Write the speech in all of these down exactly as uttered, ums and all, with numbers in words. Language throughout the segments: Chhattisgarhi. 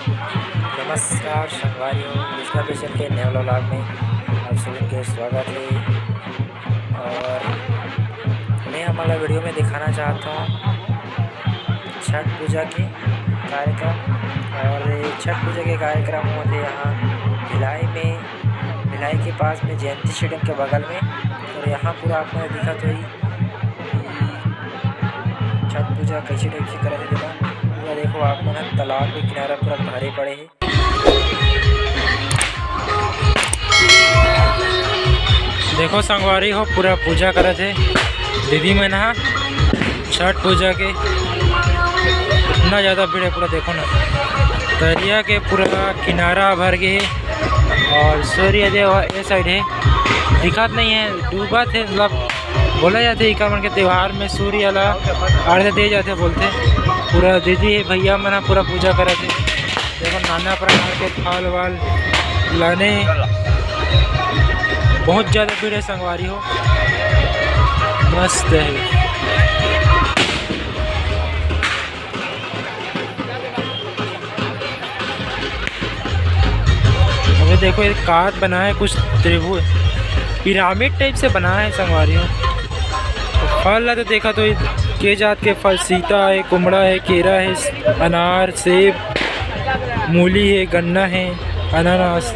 नमस्कार संगवारी हो, कृष्णा पेशेंट के नए वाला vlog में आप सभी के स्वागत है। और मैं हमारा वीडियो में दिखाना चाहता हूँ छठ पूजा के कार्यक्रम। और ये छठ पूजा के कार्यक्रम होते यहाँ भिलाई में, भिलाई के पास में जयंती स्टेडियम के बगल में। और यहाँ पूरा आप मन दिखत होही कि छठ पूजा कैसे टाइप से करत हे तेला। पूरा देखो आप मन ह, तालाब के किनारा पूरा भरे पड़े हे। देखो संगवारी हो, पूरा पूजा करत हे दीदी मन ह छठ पूजा के। इतना ज़्यादा भीड़ है, पूरा देखो ना, दरिया के पूरा किनारा भर गए हे। और सूर्य देव ये साइड है, दिखत नहीं है, डूबत है। मतलब बोला जाथे इकर मन के त्योहार में सूर्य ला अर्घ दे जाथे बोलथे। पूरा दीदी हे, भैया मन ह पूरा पूजा करत हे। देखो नाना प्रकार के फल वल लाने, बहुत ज़्यादा भीड़ है संगवारी हो, मस्त है। अबे देखो, ये कार बना है, कुछ त्रिभुज पिरामिड टाइप से बना है संगवारी हो। फल ला तो देखा तो, ये के जात के फल, सीता है, कुमड़ा है, केरा है, अनार, सेब, मूली है, गन्ना है, अनानास,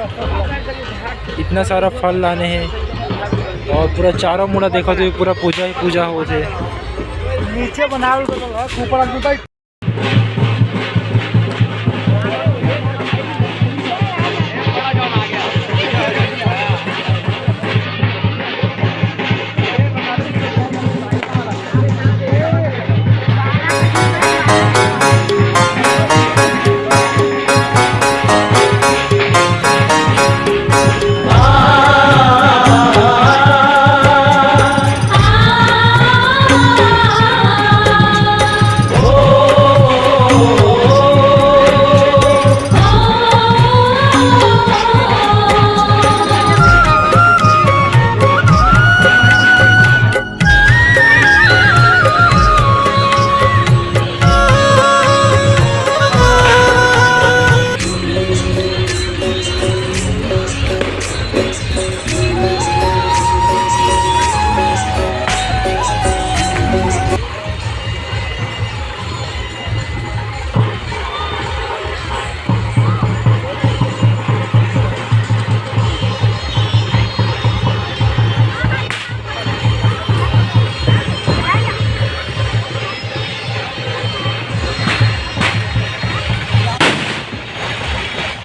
इतना सारा फल लाने हैं। और पूरा चारों मुड़ा देखा तो, ये पूरा पूजा ही पूजा होत हे। नीचे बनावल गल है, ऊपर आदमी बैठ